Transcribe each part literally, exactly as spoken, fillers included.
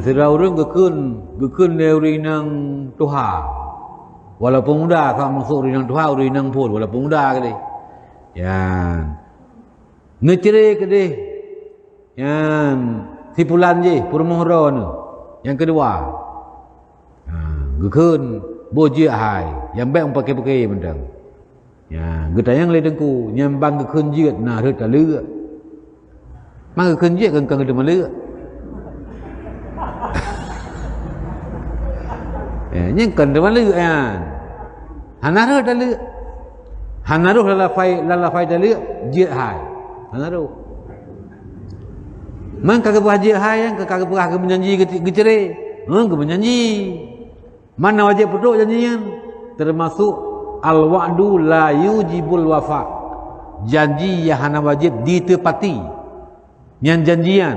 Sira ureuëng geukheun, geukheun lé ureuëng inong tuha. Walaupun muda, ka masuk ureuëng inong tuha, ureuëng inong phon, walaupun muda keudeh. Nyan. Neucre keudeh. Nyan, si pulan jih, peurumoh droeneuh. Nyang keudua. Ha, geukheun, boh jeuet hai, nyang bék meupaké-paké mantong. Ya, geutanyong lé teungku, nyang ban geukheun jeuet na rhot taleuek. Man geukheun jeuet kan, kan geuteumé leuek. Ya, nyan kan teumé leuek nyan. Hana rhot taleuek. Hana rhot lalafai, lalafai taleuek, jeuet hai. Hana rhot. Man ka geupeugah jeuet hai nyan, ka, ka geupeugah geumeujanji geuti-, geucre. Heuh, geumeujanji. Mana wajéb peutrok janji nyan? Teumasok al-wa'du la yujibul wafa. Janji nyang hana wajéb jiteupati. Nyan janji nyan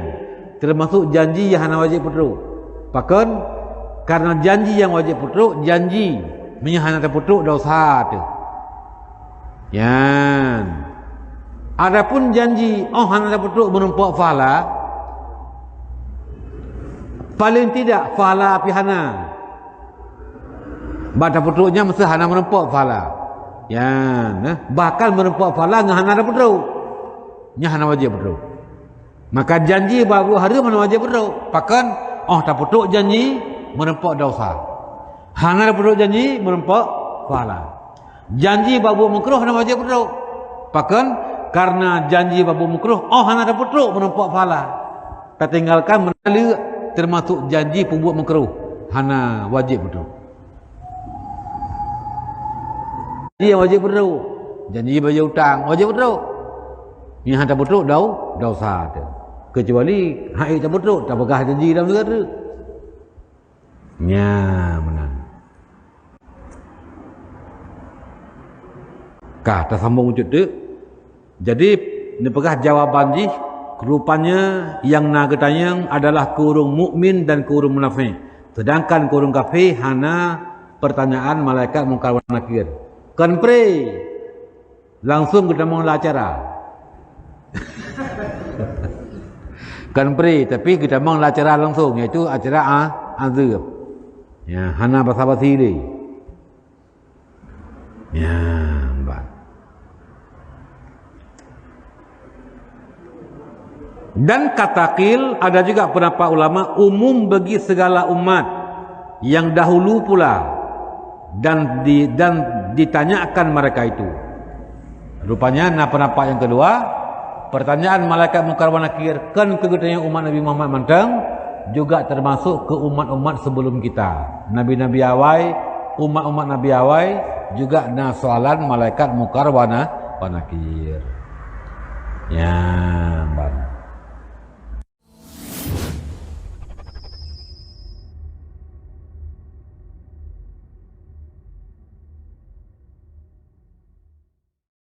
teumasok janji nyang hana wajéb peutrok. Pakon? Karena janji nyang wajéb peutrok, janji meunyoe hana tapeutrok, dosa teuh. Nyan. Adapun janji óh hana tapeutrok meurumpok pahala, paling tidak pahala pih hana. Bak tapeutrok nyan meusé hana meurumpok pahala. Nyan, eh, bahkan meurumpok pahala ngon hana tapeutrok. Nyan hana wajéb peutrok. Maka janji bak buet hareuem hana wajéb peutrok. Pakon? Óh tapeutrok janji meurumpok dosa. Hana tapeutrok janji meurumpok pahala. Janji bak buet meukruh hana wajéb peutrok. Pakon? Karena janji bak buet meukruh óh hana tapeutrok meurumpok pahala. Tatinggalkan meunaleuek teumasok janji peubuet meukruh hana wajéb peutrok. Janji nyang wajéb peutrok, janji bayeue utang wajéb peutrok. Nyang hana tapeutrok dau, dosa teuh. Keucuali hana tapeutrok, tapeugah janji lam leuet. Nyan meunan. Ka tasambong bacut teuk. Jadi, neupeugah jawaban jih, rupanya nyang na geutanyong adalah keu ureuëng mukmin dan keu ureuëng munafék, seudangkan keu ureuëng kafé hana pertanyaan malaikat Mungkar wa Nakir. Kon pré, langsung geutamong lam acara. Kon pré, tapi geutamong lam acara langsung, yaitu acara a-, azeueb. Ya, hana basa-basi lé. Ya, ban. Dan kata qil, ada juga pendapat ulama, umum bagi segala umat yang dahulu pula dan di-, dan ditanyakan mereka itu. Rupanya, na pendapat nyang keudua, pertanyaan malaikat Mungkar wa Nakir kon keu geutanyoe umat Nabi Muhammad mantong, juga teumasok keu umat-umat sebelum kita. Nabi-nabi awai, umat-umat nabi awai juga na soalan malaikat Mungkar wa Na-, wa Nakir. Ya, ban.